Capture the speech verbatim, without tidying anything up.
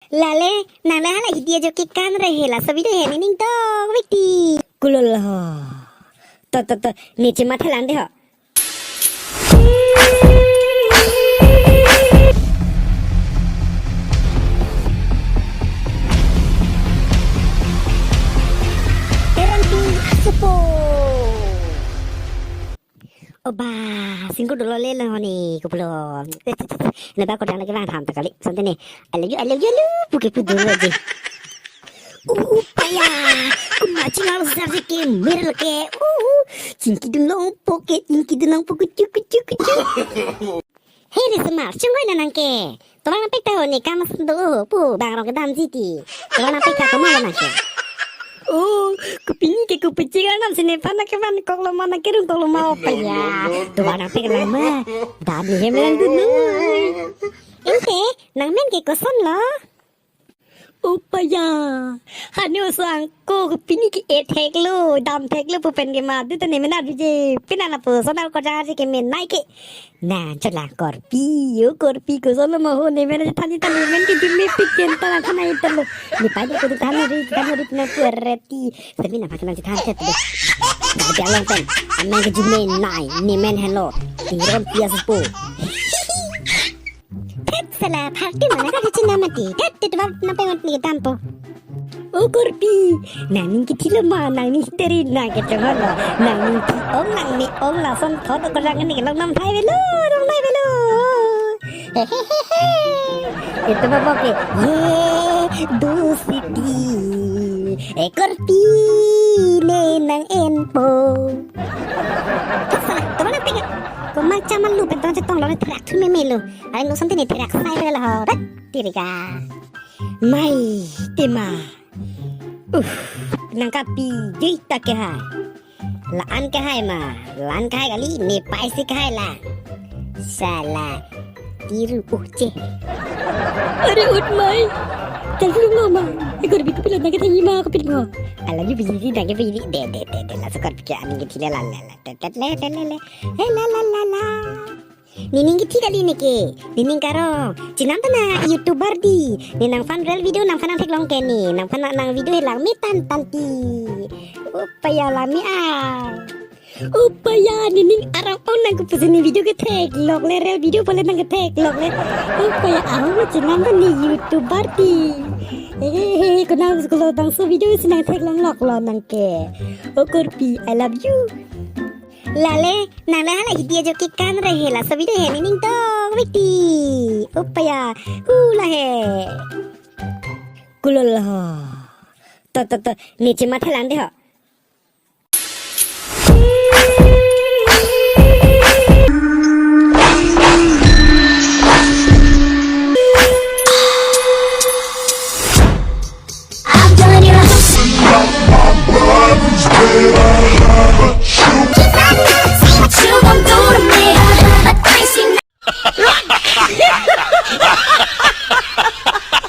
Lale, nang le hala hidi ajo kekan re he, laso video he nening tokvek ti. Kulol ho. To, to, to, ne chemathalang de ho. Terang di supo. Oba, singko dolo le lo ne, kopilo. Naba kodang lagi bang tham ta kali. Sante ne. I love you, I love you, I love you, puke pu dolo je. Uh, paya. Kuma chingal sar je ke, meral ke. Uh, chingki dun long poke, chingki dun long poke, chuk, chuk, chuk. Hey, re semar, chunggoi na nang ke. Tobang nang pek ta ho ne kam do, pu bang rong kedam ji ti. Tobang nang pek ta komat lo nang ke. Oh, kopini ke kopichingal nam sine pan nang ke pan kok lo ma nang ke rung kok lo ma, oh paya. Tobang nang pek lang ma. Dam ni hem lang dun noi. Ente, nang men ke koson lo? Oh paya. Hanu sang ko kopini ke e thek lo, dam thek lo pu pen ke ma. Dita ne men arbi je. Pina na pu sana ko jar je ke men nai ke. Na, chola korpi, yo korpi koson lo ma ho, ne men than than ne men ke jim me pik ken ta than ai ta lo. Ne pai ko than ri, than ri na pu reti. Sabi na pakai nang than than tu. Tapi alang pen, amen ke jim me nai, ne men helo. Tingron pia sepo. Thet sala, phak ti mana ka chin nama ti. Thet, thet, thet, na pe mat ni tampo. O korpi, nangning kethilo ma, nangning siteri na ke chonghon lo. Nangning thi ong nang me ong lason thot ko lang ni long nam thai velo, long thai velo. Hehehe. Itu apa ke? Ye, do siti. E korpi ne nang enpo. Thet sala, tobang nang pek. Ko mang chama lu pen tong chetong lo ne therak thu me me lo. Ai no sante ne therak sai velo ho. Rat tirika. Mai, tema. Uh, nang kapi, jui ta ke hai. La-an ke hai ma, la-an ke hai kali, ne pai si ke hai la. Sala, tiru uh che. Are ut mai. Chal film lo ma. E korpi kopilo nang ke thangi ma kopilo. Ala ni biji nang ke biji de de de de la sokar pike ani ke thile la la la. Te te le te le le. He la la la la. Nening kethi kali ne ke, nening karong. Chenam ta na YouTuber di. Ne nangphan real video nangphan nang theklong ke ne. Nangphan nang, nang video helang me tan tan ti. Upaya lami ai. Upaya nening arong ong nang kepusi ne video ketheklok le, real video pole nang ketheklok le. Upaya ahong lo chenam ta ne YouTuber di. Eh, eh, eh, konang sekolah dang so video si nang theklong lok lo nang ke. O korpi, I love you. Lale, nang le hala hidi ajo kekan re he, laso video he nening tokvek ti. Upaya, hu la he. Kulol ho. To, to, to, ne chemathalang de ho.